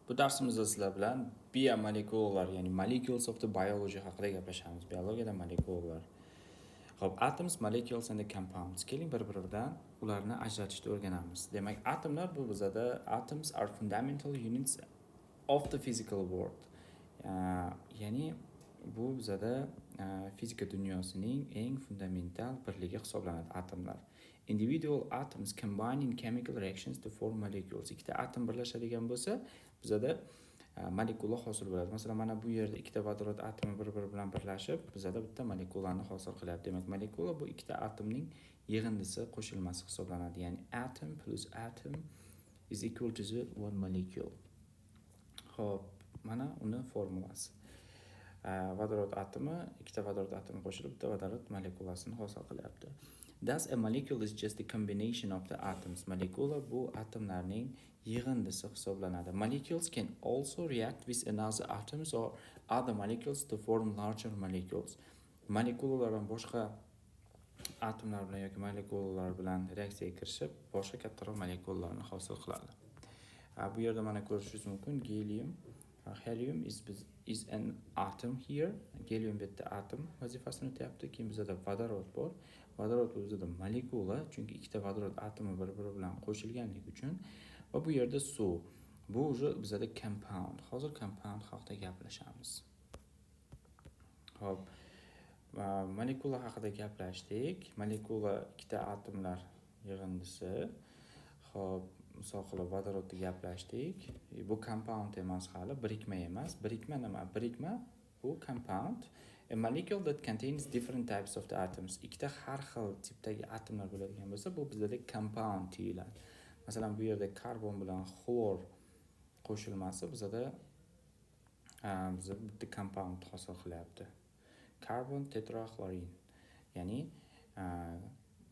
Bu darsimizda sizlar bilan biomolekulalar, ya'ni molecules of the biology haqida gaplashamiz. Biologiyada molekulalar. Xo'p, atoms, molecules and the compounds. Keling, bir-biridan ularni ajratishni o'rganamiz. Demak, atomlar bu bizada atoms are fundamental units of the physical world. Ya'ni bu bizada fizika dunyosining eng fundamental birligi hisoblanadi atomlar. Individual atoms combine in chemical reactions to form molecules. Ikkita atom birlashadigan bo'lsa, bizada molekula hosil bo'ladi. Masalan, mana bu yerda ikkita vodorod atomi bir-biri bilan birlashib, bizada bitta molekulani hosil qilyapti. Demak, molekula bu ikkita atomning yig'indisi, qo'shilmasi hisoblanadi. Ya'ni atom plus atom is equal to the one molecule. Xo'p, mana uni formulasi. Vodorod atomi, ikkita vodorod atomi qo'shilib, bitta vodorod molekulasini hosil qilyapti. Thus, a molecule is just a combination of the atoms. Molekula bu atomlarning yig'indisi hisoblanadi. Molecules can also react with another atoms or other molecules to form larger molecules. Molekulalar ham boshqa atomlar bilan yoki molekulalar bilan reaksiyaga kirishib, boshqa kattaroq molekulalarni hosil qiladi. Bu yerda mana ko'rishingiz mumkin, gelium, helium is an atom here. Gelium bu yerda atom vazifasini o'tayapti. Keyin bizada vodorod bor. Vodorod bu bizada molekula, chunki ikkita vodorod atomi bir-biri bilan qo'shilganligi uchun, va bu yerda suv. Bu уже bizada compound. Hozir compound haqida gaplashamiz. Xo'p, molekula haqida gaplashdik. Molekula ikkita atomlar yig'indisi. Xo'p, misol qilib vodorodni gaplashdik. Bu compound emas hali, birikma emas. Birikma nima? Birikma bu compound. A molecule that contains different types of the atoms. Ikkita har xil tipdagi atomlar bo'ladigan bo'lsa, bu bizada compound deyiladi. Masalan, bu yerda karbon bilan xlor qo'shilmasi bizada biza bitta compound hosil qilyapti. Karbon tetraxlorin, ya'ni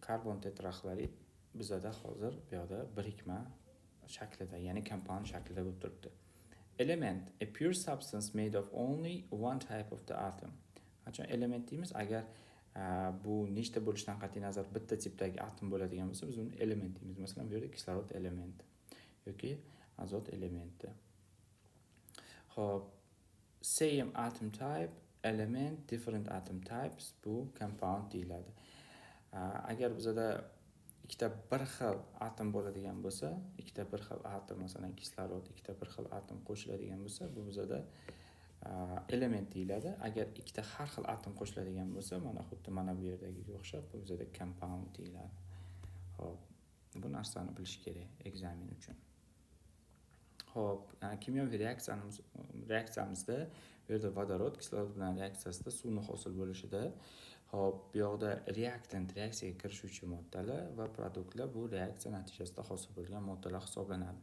karbon tetraxlorid bizada hozir bu yoqda birikma shaklida, ya'ni compound shaklida bo'lib turibdi. Element, a pure substance made of only one type of the atom. Qachon element deymiz? Agar bu nechta bo'lishidan qat'iy nazar bitta tipdagi atom bo'ladigan bo'lsa, biz uni element deymiz. Masalan, bu yerda kislorod elementi yoki azot elementi. Xo'p, same atom type, element, different atom types, bu compound deyiladi. Agar bizada ikkita bir xil atom bo'ladigan bo'lsa, ikkita bir xil atom, masalan, kislorod, ikkita bir xil atom qo'shiladigan bo'lsa, bu bizada element deyiladi. Agar ikkita har xil atom qo'shiladigan bo'lsa, mana xuddi mana bu yerdagiga o'xshab, bu bizada compound deyiladi. Xo'p, bu narsani bilish kerak экзамен uchun. Xo'p, kimyoviy reaksiyamizda bu yerda vodorod kislorod bilan reaksiyasida suvni hosil bo'lishida, xo'p, bu yoqda reaktant, reaksiyaga kirishuvchi moddalar, va produktlar, bu reaksiya natijasida hosil bo'lgan moddalar hisoblanadi.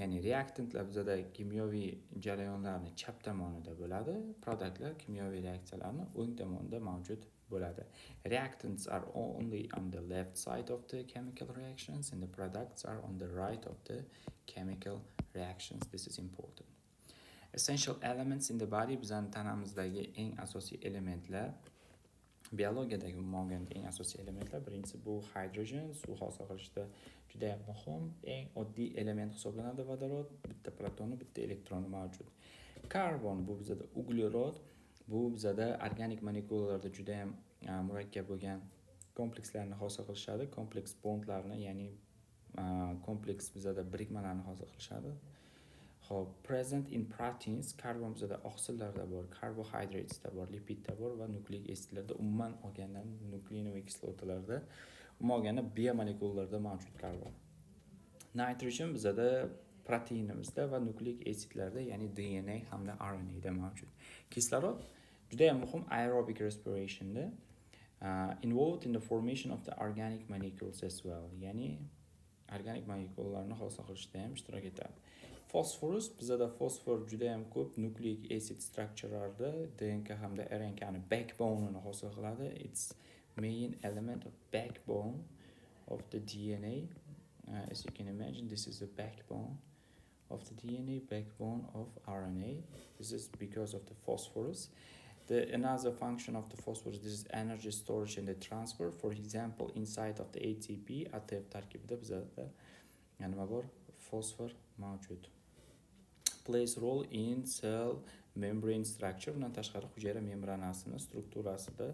Ya'ni reaktantlar bizada kimyoviy jarayonlarni chap tomonida bo'ladi, produktlar kimyoviy reaksiyalarni o'ng tomonida mavjud bo'ladi. Reactants are only on the left side of the chemical reactions and the products are on the right of the chemical reactions. This is important. Essential elements in the body, bizning tanamizdagi eng asosiy elementlar, biologiyadagi umuman olganda eng asosiy elementlar. Birinchisi bu hydrogen, suv hosil qilishda juda ham muhim, eng oddiy element hisoblanadi vodorod, bitta protoni, bitta elektroni mavjud. Karbon bu bizada uglerod, bu bizada organik molekulalarda juda ham murakkab bo'lgan komplekslarni hosil qilishadi, kompleks bondlarni, ya'ni kompleks bizada birikmalarni hosil qilishadi. Xo'p, present in proteins, karbon bizada oqsillarda bor, karbohidratda bor, lipidda bor va nukleik asidlarda, umuman olganda нуклеиновый kislotalarda, umuman olganda biomolekulalarda mavjud karbon. Nitrogen bizada proteinimizda va nukleik asidlarda, ya'ni DNA hamda RNAda mavjud. Kislorod juda ham muhim aerobic respirationda, involved in the formation of the organic molecules as well, ya'ni organik molekulalarni hosil qilishda ham ishtirok etadi. Fosforus, bizada fosfor juda ham ko'p nukleik acid structurelarda DNK hamda RNKni backbone'ini hosil qiladi. It's main element of backbone of the DNA. As you can imagine, this is the backbone of the DNA, backbone of RNA. This is because of the phosphorus. The another function of the phosphorus, this is energy storage and the transfer. For example, inside of the ATP, ATP tarkibida bizada nima bor? Fosfor mavjud. Plays role in cell membrane structure. Bundan tashqari hujayra membranasini strukturasida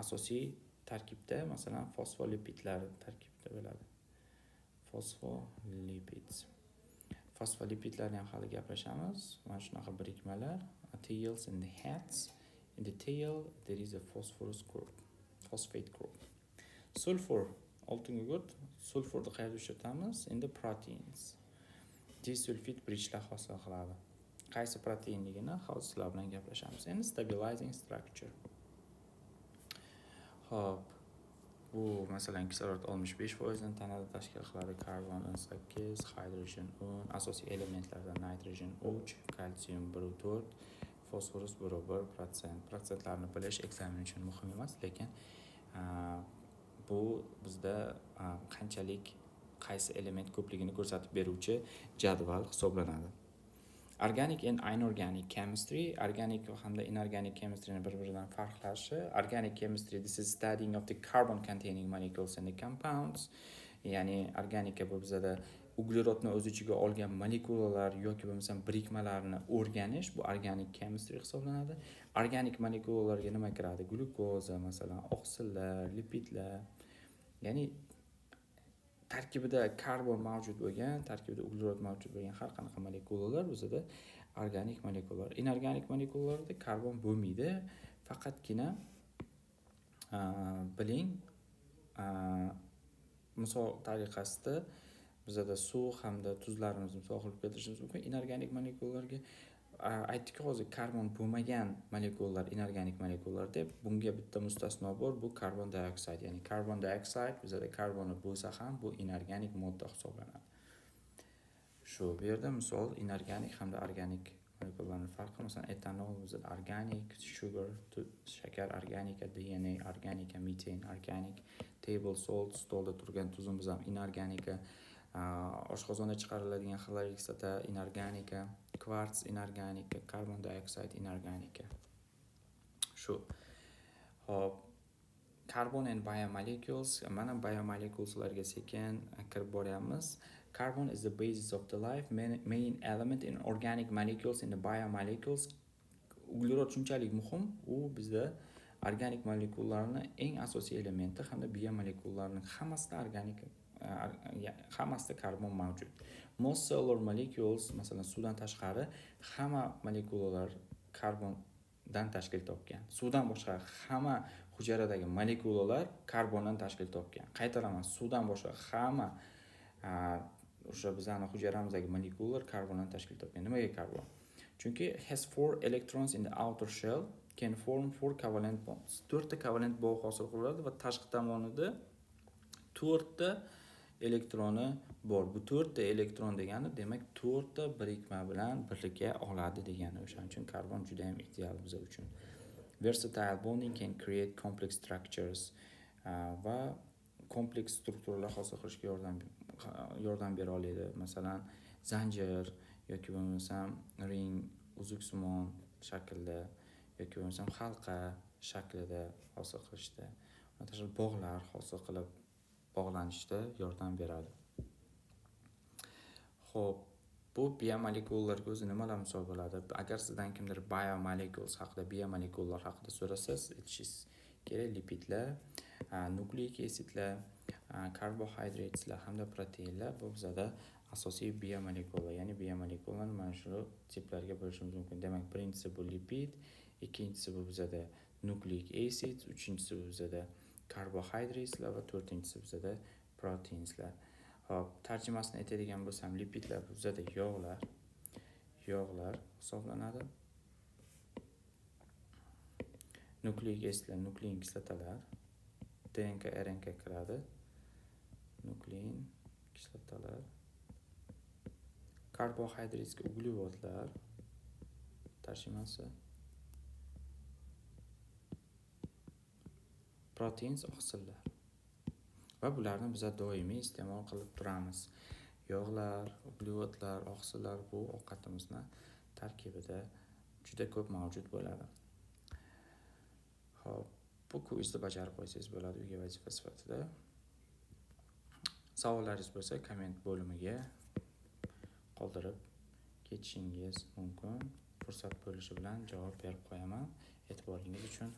asosiy tarkibda, masalan, fosfolipidlar tarkibida bo'ladi. Phospholipids. Fosfolipidlarni ham hali gaplashamiz. Mana shunaqa birikmalar. Tails in the heads. In the tail there is a phosphorus group, phosphate group. Sulfur, oltingugurt, sulfurni qayerda uchratamiz? In the proteins. Disulfid bridgelar hosil qiladi. Qaysi proteinligini hozir sizlar bilan gaplashamiz. Endi stabilizing structure. Xo'p, bu masalan kislorod 65% ni tanada tashkil qiladi, karbon 18, hidrogen 10, asosiy elementlardan nitrogen 3, kalsium 1.4, fosforus 1.1%. Protsentlarni bilish ekzamen uchun muhim emas, lekin bu bizda qanchalik qaysi element ko'pligini ko'rsatib beruvchi jadval hisoblanadi. Organic and inorganic chemistry, organic hamda inorganic chemistryni bir-biridan farqlashi. Organic chemistry, this is studying of the carbon containing molecules and the compounds. Ya'ni organika bu bizada uglerodni o'z ichiga olgan molekulalar yoki bo'lmasam birikmalarni o'rganish, bu organic chemistry hisoblanadi. Organik molekulalarga nima kiradi? Glyukoza, masalan, oqsillar, lipidlar. Ya'ni tarkibida karbon mavjud bo'lgan, tarkibida uglerod mavjud bo'lgan har qanaqa molekulalar bizada organik molekulalar. Inorganik molekulalarda karbon bo'lmaydi. Faqatgina biling, misol tariqasida bizada suv hamda tuzlarimizni misol qilib keltirishimiz mumkin. Inorganik molekulalarga aytdik hozir, karbon bo'lmagan molekulalar inorganik molekulalar deb. Bunga bitta mustasno bor, bu karbon dioksid. Ya'ni karbon dioksid bizada karboni bo'lsa ham bu inorganik modda hisoblanadi. Shu bu yerda misol inorganik hamda organik molekulalarning farqi, masalan, etanol bizada organik, sugar, shakar organika, DNA organika, meten organik, table salt, stolda turgan tuzimiz ham inorganika, oshqozonda chiqariladigan xlorid kislota inorganika, kvarts inorganika, karbon dioksid inorganika. Shu. Xo'p, carbon and biomolecules. Mana biomoleculeslarga sekin kirib boryapmiz. Carbon is the basis of the life, main element in organic molecules, in the biomolecules. Uglerod shunchalik muhim, u bizda organik molekulalarni eng asosiy elementi hamda biomolekulalarning hammasida organik, hammasida karbon mavjud. Most cellular molecules, masalan, suvdan tashqari hamma molekulalar karbondan tashkil topgan. Suvdan boshqa hamma hujayradagi molekulalar karbondan tashkil topgan. Qaytaraman, suvdan boshqa hamma o'sha bizani hujayramizdagi molekulalar karbondan tashkil topgan. Nimaga karbon? Chunki has four electrons in the outer shell, can form four covalent bonds. To'rtta covalent bog' hosil qiladi va tashqi tomonida to'rtta elektroni bor. Bu to'rtta elektron degani, demak, to'rtta birikma bilan birga oladi degani. O'shaning uchun karbon juda ham ideal biz uchun. Versatile bonding can create complex structures, va kompleks strukturalar hosil qilishga yordam bera oladi. Masalan, zanjir yoki bo'lmasam ring, uzuksimon shaklda yoki bo'lmasam halqa shaklida hosil qilishda, undan tashqari bog'lar hosil qilib bog'lanishda yordam beradi. Xo'p, bu biomolekulalarga o'zi nimalar misol bo'ladi? Agar sizdan kimdir biomolecules haqida, biomolekulalar haqida so'rasa, siz aytishingiz kerak: lipidlar, nukleik asidlar, karbohidratlar hamda proteinlar bu bizada asosiy biomolekula, ya'ni biomolekulalarni mana shu tiplarga bo'lishimiz mumkin. Demak, birinchisi bu lipid, ikkinchisi bu bizada nukleik acid, uchinchisi bu bizada karbohidratlar va to'rtinchisi bizada proteinslar. Xo'p, tarjimasini aytadigan bo'lsam, lipidlar bu bizada yog'lar hisoblanadi. Nukleik asidlar nuklein kislotalar, DNK, RNK kiradi. Nuklein kislotalar, karbohidratga uglevodlar tarjimasi, proteins oqsillar. Va bularni biz doimiy iste'mol qilib turamiz. Yog'lar, uglevodlar, oqsillar bu ovqatimizni tarkibida juda ko'p mavjud bo'ladi. Xo'p, bu kvizni bajarib qo'ysangiz bo'ladi uyga vazifa sifatida. Savollaringiz bo'lsa, komment bo'limiga qoldirib Ketishingiz mumkin. Fursat bo'lishi bilan javob berib qo'yaman. E'tiboringiz uchun.